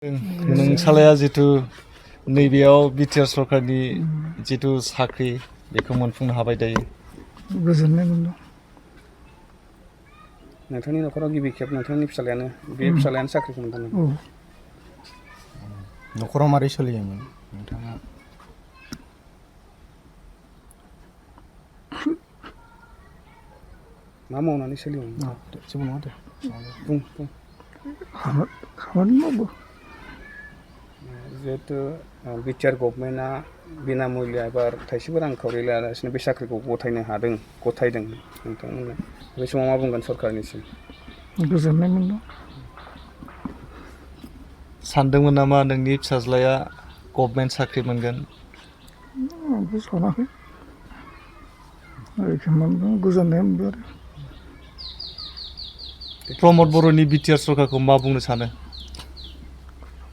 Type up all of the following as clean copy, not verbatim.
नोंसालाया जितु नैबेयाव बिटिआर सरकारनि जितु साख्रि बेखौ मोनफुंनो हाबाय दायो गोजोननाय मोनदों। नोंथांनि न'खराव गिबि खेब नोंथांनि फिसालायानो साख्रिखौ मोनदों नामा? न'खराव मारै सोलियोमोन नोंथाङा? मा मावनानै सोलियोमोन? जेबो नङा दे बुं खामानि मावो। जिहेतु बिटिआर गभर्नमेन्टआ बिनामुल्य एबा थाइसेबो रांखावरि लायालासिनो बे साख्रिखौ गथायदों नोंथांमोना बे समाव मा बुंगोन सरकारनिसिम? गोजोननाय मोनदों। सानदोंमोन नामा नोंनि फिसाज्लाया गभर्नमेन्ट साख्रि मोनगोन? आंबो सानाखै। ओरैनो मोनदों, गोजोननाय मोनबाय आरो। प्रमद बर'नि बिटिआर सरकारखौ मा बुंनो सानो?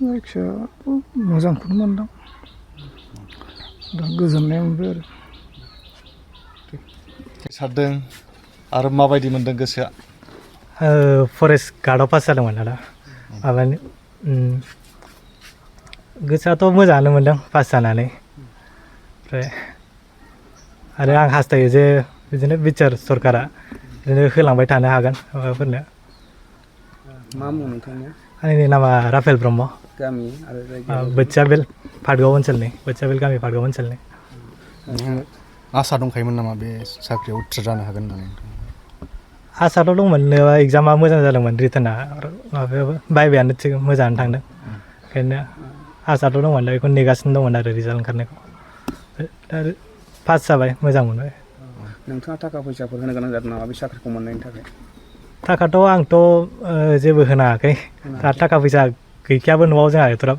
जायखिया मोजांखौनो मोनदों। दा गोजोननाय मोनबाय आरो। सानदों आरो माबायदि मोनदों गोसोआ? फरेस्ट गार्डआव पास जादोंमोन आदा। माबानि गोसोआथ' मोजाङानो मोनदों पास जानानै। ओमफ्राय आरो आं हास्थायो जे बिदिनो बिटिआर सरकारा बिदिनो होलांबाय थानो हागोन माबाफोरनो। मा मुं नोंथांनिया? आंनि नामा राफेल ब्रह्म। गामि आरो जायगाया? बोथियाबेल पाटगाव ओनसोलनि, बोथियाबेल गामि पाटगाव ओनसोलनि। आसा दंखायोमोन नामा बे साख्रियाव उथ्रिसारनो हागोन होननानै? आसाथ' दंमोन, एग्जामा मोजां जादोंमोन, रिटोना माबायाबो बायबायानो थिग मोजाङानो थांदों। ओंखायनो आसाथ' दंमोन, दा बेखौ नेगासिनो दंमोन आरो रिजाल्ट ओंखारनायखौ। आरो पास जाबाय, मोजां मोनबाय। नोंथाङा थाखा फैसाफोर होनो गोनां जादों नामा बे साख्रिखौ मोननायनि थाखाय? थाखाथ' आंथ' जेबो होनाङाखै। दा थाखा फैसा गैखायाबो न'आव जोंहा एथ'ग्राब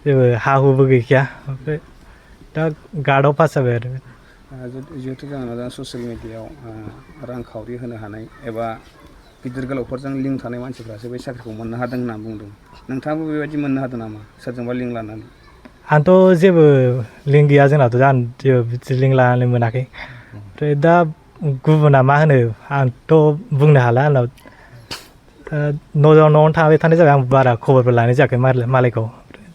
जेबो हा हुबो गैखाया। ओमफ्राय दा गार्डआव पास जाबाय आरो। जिहेतु जोंहा दा ससियेल मिडियायाव रांखावरि होनो हानाय एबा गिदिर गोलावफोरजों लिंक थानाय मानसिफ्रासो बे साख्रिखौ मोननो हादों होनना बुंदों। नोंथाङाबो बेबायदि मोननो हादों नामा सोरजोंबा लिंक लानानै? आंथ' जेबो लिंक गैया जोंनाथ', आं जेबो बिदि लिंक लानानै मोनाखै। ओमफ्राय दा गुबुना मा होनो आंथ' बुंनो हाला। आंनाव न'आवनो थाबाय थानाय जाबाय, आं बारा खबरबो लानाय जायाखै मालायखौ।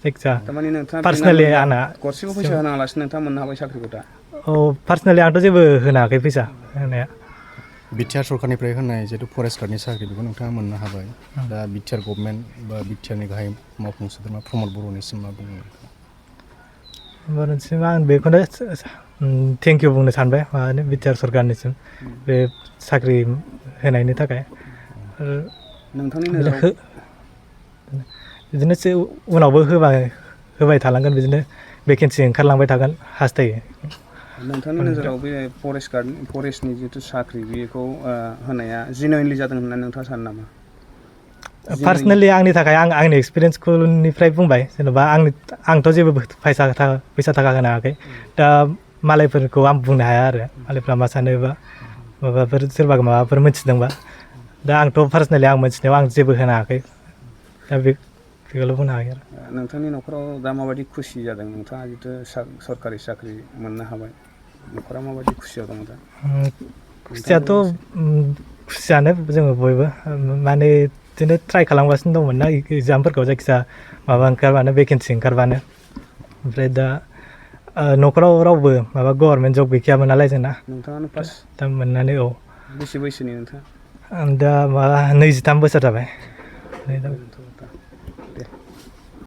जायखिजाया थारमाने नोंथाङा पार्सनेलि आंना गरसेबो फैसा होनाङालासिनो नोंथाङा मोननो हाबाय साख्रिखौ दा? औ, पार्सनेलि आंथ' जेबो होनाखै फैसा होनाया। बिटिआर सरकारनिफ्राय होनाय जिहेतु फरेस्ट गार्डनि साख्रि बेखौ नोंथाङा मोननो हाबाय। दा बिटिआर गभर्नमेन्ट बा बिटिआरनि गाहाय मावफुं सोद्रोमा प्रमद बर'निसिम मा बुङो? बर'निसिम आं बेखौनो थेंक इउ बुंनो सानबाय माबानो बिटिआर सरकारनिसिम बे साख्रि होनायनि थाखाय। नोंथांनि नोजोराव बिदिनो उनावबो होबाय थालांगोन, बिदिनो भेकेन्सि ओंखारलांबाय थागोन हास्थायो। नोंथांनि नोजोराव बे फरेस्टनि जिथु साख्रि बेखौ होनाया जेनुइनलि जादों होननानै नोंथाङा सानो नामा? पार्सनेलि आंनि थाखाय आंनि एक्सपिरियेन्सनिफ्राय बुंबाय, जेनेबा आंथ' जेबो फैसा थाखा होनाङाखै। दा मालायफोरखौ आं बुंनो हाया आरो, मालायफ्रा मा सानोबा सोरबा माबाफोर मोनथिदोंबा। दा आंथ' पार्सनेलि आं मोनथिनायाव आं जेबो होनाङाखै। दा बेखौल' बुंनो हायो आरो। नोंथांनि न'खराव दा माबायदि खुसि जादों? नोंथाङा जिथु सरकारि साख्रि मोननो हाबाय, न'खरा माबायदि खुसियाव दङ दा? खुसियाथ' खुसियानो जोङो बयबो, माने बिदिनो ट्राइ खालामगासिनो दंमोन ना एग्जामफोरखौ, जायखिजाया माबा ओंखारबानो, भेकेन्सि ओंखारबानो। ओमफ्राय दा न'खराव रावबो माबा गभर्नमेन्ट जब गैखायामोन नालाय जोंना। नोंथाङानो फार्स्ट? दा मोननानै औ। बेसे बैसोनि नोंथाङा? आं दा 23 बोसोर जाबाय।